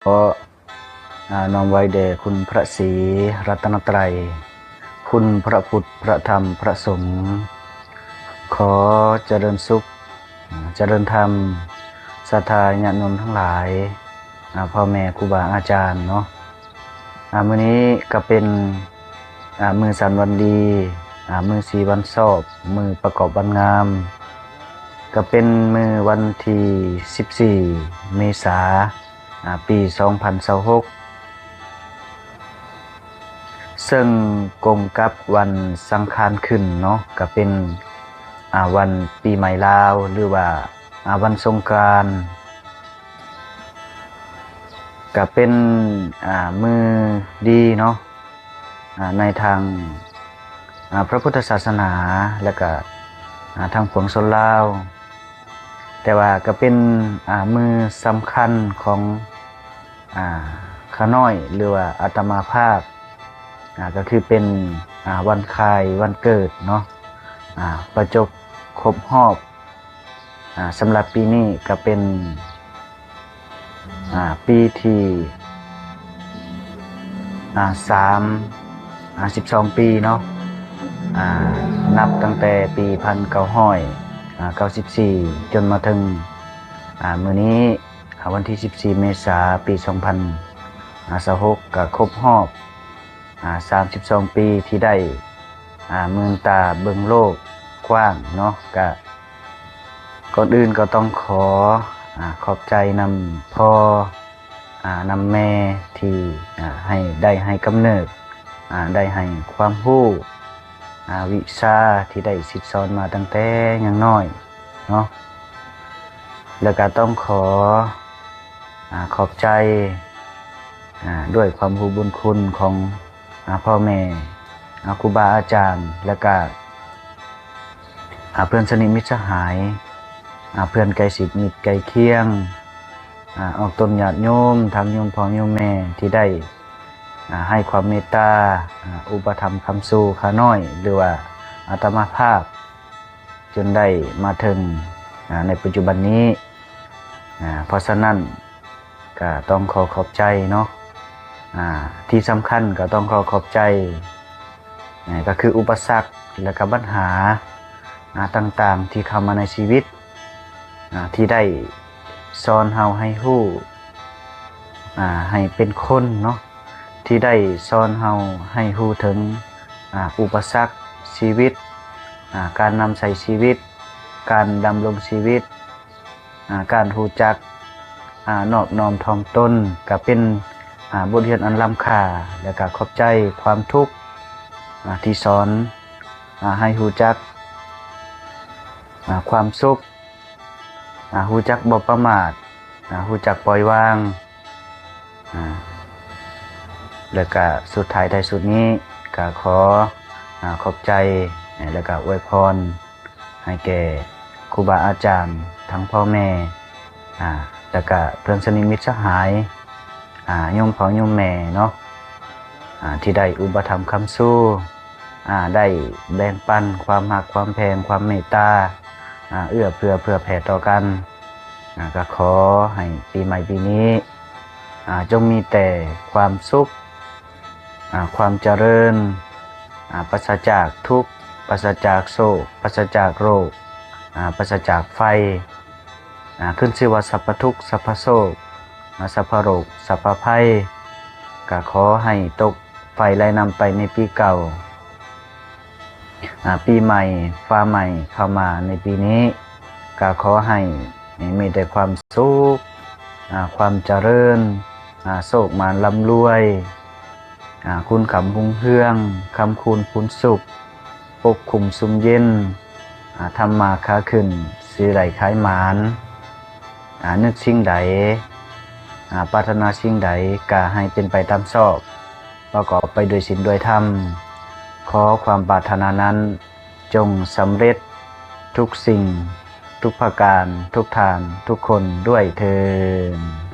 ຂໍ ອາ ນ້ອມໄຫວ້ແດ່ຄຸນພະສີລັດຕະນະໄຕ, ຄຸນພະພຸດ ພະທຳ ພະສົງ. ຂໍຈະເລີນສຸກ ອາ ຈະເລີນທຳ, ສັດທາຍາດໂຍມທັງຫຼາຍ, ອາ ພໍ່ແມ່ຄູບາອາຈານເນາະ. ອາ ມື້ນີ້ກະເປັນ ອາ ມື້ສັນວັນດີ, ອາ ມື້ສີວັນຊອບ, ມື້ປະກອບວັນງາມ, ກະເປັນມື້ວັນທີສິບສີ່ ເມສາ ອາ ປີສອງພັນຊາວຫົກ ເຊິ່ງກົງກັບວັນສັງຂານຂຶ້ນເນາະ, ກະເປັນ ອາ ວັນປີໃໝ່ລາວ ຫຼືວ່າ ອາ ວັນສົງການ, ກະເປັນ ອາ ມື້ດີເນາະ ອາ ໃນທາງ ອາ ພະພຸດທະສາສະໜາ ແລະກະ ອາ ທາງປວງຊົນລາວ, ແຕ່ວ່າກະເປັນ ອາ ມື້ສຳຄັນຂອງ ອາ ຂ້ານ້ອຍ ຫຼືວ່າອາດຕະມາພາບ ອາ ກະຄືເປັນ ອາ ວັນຄ້າຍວັນເກີດເນາະ ອາ ປະຈົບຄົບຮອບ ອາ ສຳລັບປີນີ້ກະເປັນ ອາ ປີທີ ອາ ສາມ ອາ ສິບສອງປີເນາະ ອາ ນັບຕັ້ງແຕ່ປີພັນເກົ້າຮ້ອຍເກົ້າສິບສີ່ ຈົນມາເຖິງ ອາ ມື້ນີ້ ອາ ວັນທີສິບສີ່ ເມສາ ປີສອງພັນຊາວຫົກ ກະຄົບຮອບ ອາ ສາມສິບສອງປີທີ່ໄດ້ ອາ ເມືອນຕາເບິ່ງໂລກກວ້າງເນາະ. ກະກ່ອນອື່ນກໍຕ້ອງຂໍ ອາ ຂອບໃຈນຳພໍ່ ອາ ນຳແມ່ທີ່ ອາ ໃຫ້ ໄດ້ໃຫ້ກຳເນີດ ອາ ໄດ້ໃຫ້ຄວາມຮູ້ ອາ ວິຊາທີ່ໄດ້ສິດສອນມາຕັ້ງແຕ່ຍັງນ້ອຍເນາະ. ແລ້ວກະຕ້ອງຂໍ ອາ ຂອບໃຈ ອາ ດ້ວຍຄວາມຮູ້ບຸນຄຸນຂອງ ອາ ພໍ່ແມ່ ອາ ຄູບາອາຈານ ແລະກະ ອາ ເພື່ອນສະໜິດມິດສະຫາຍ ອາ ເພື່ອນໃກ້ຊິດມິດໃກ້ຄຽງ ອາ ອອກຕົນຍາດໂຍມ ທັງໂຍມພໍ່ໂຍມແມ່ທີ່ໄດ້ ອາ ໃຫ້ຄວາມເມດຕາ ອາ ອຸປະຖຳຄ້ຳຊູຂ້ານ້ອຍ ຫຼືວ່າອາດຕະມາພາບ ຈົນໄດ້ມາເຖິງ ອາ ໃນປັດຈຸບັນນີ້. ອາ ເພາະສະນັ້ນກະຕ້ອງຂໍຂອບໃຈເນາະ ອາ ທີ່ສຳຄັນກະຕ້ອງຂໍຂອບໃຈ ອາ ກະຄືອຸປະສັກ ແລະກະບັນຫາ ອາ ຕ່າງໆທີ່ເຂົ້າມາໃນຊີວິດ ອາ ທີ່ໄດ້ສອນເຮົາໃຫ້ຮູ້ ອາ ໃຫ້ເປັນຄົນເນາະ ທີ່ໄດ້ສອນເຮົາໃຫ້ຮູ້ເຖິງ ອາ ອຸປະສັກຊີວິດ ອາ ການນຳໃຊ້ຊີວິດ ການດຳລົງຊີວິດ ອາ ການຮູ້ຈັກ ອາ ນອບນ້ອມຖ່ອມຕົນ ກະເປັນ ອາ ບົດຮຽນອັນລ້ຳຄ່າ ແລະກະຂອບໃຈຄວາມທຸກ ອາ ທີ່ສອນ ອາ ໃຫ້ຮູ້ຈັກ ອາ ຄວາມສຸກ ອາ ຮູ້ຈັກບໍ່ປະໝາດ ອາ ຮູ້ຈັກປ່ອຍວາງ ອາ ແລະກະສຸດທ້າຍທ້າຍສຸດນີ້ກະຂໍ ອາ ຂອບໃຈ ແລະກະອວຍພອນໃຫ້ແກ່ຄູບາອາຈານ ທັງພໍ່ແມ່ ອາ ແລະກະເພື່ອນສະໜິດມິດສະຫາຍ ອາ ໂຍມພໍ່ໂຍມແມ່ເນາະ ອາ ທີ່ໄດ້ອຸປະຖຳຄ້ຳຊູ ອາ ໄດ້ແບ່ງປັນຄວາມຮັກຄວາມແພງ ຄວາມເມດຕາ ອາ ເອື້ອເຟື້ອເຜື່ອແຜ່ຕໍ່ກັນ. ອາ ກະຂໍໃຫ້ປີໃໝ່ປີນີ້ ອາ ຈົ່ງມີແຕ່ຄວາມສຸກ ອາ ຄວາມຈະເລີນ ອາ ປາສະຈາກທຸກ ປາສະຈາກໂສກ ປາສະຈາກໂລກ ອາ ປາສະຈາກໄພ ອາ ຂຶ້ນຊື່ວ່າສັບພະທຸກ ສັບພະໂສກ ອາ ສັບພະໂລກ ສັບພະໄພ ກະຂໍໃຫ້ຕົກໄຟໄຫຼນຳໄປໃນປີເກົ່າ ອາ ປີໃໝ່ຟ້າໃໝ່ເຂົ້າມາໃນປີນີ້ ກະຂໍໃຫ້ມີແຕ່ຄວາມສຸກ ອາ ຄວາມຈະເລີນ ອາ ໂຊກໝານລ່ຳລວຍ ອາ ຄູນຄຳຮຸ່ງເຮືອງ ຄຳຄູນພູນສຸກ ປົກຄຸມຊຸ່ມເຢັນ ອາ ທຳມາຄ້າຂຶ້ນ ຊື້ໄດ້ຂາຍໝານ ອາ ນຶກສິ່ງໃດ ອາ ປາດຖະໜາສິ່ງໃດ ກະໃຫ້ເປັນໄປຕາມຊອບ ປະກອບໄປດ້ວຍສິນດ້ວຍທຳ. ຂໍຄວາມປາດຖະໜານັ້ນ ຈົ່ງສຳເລັດທຸກສິ່ງ ທຸກປະການ ທຸກທ່ານ ທຸກຄົນດ້ວຍເທີ້ນ.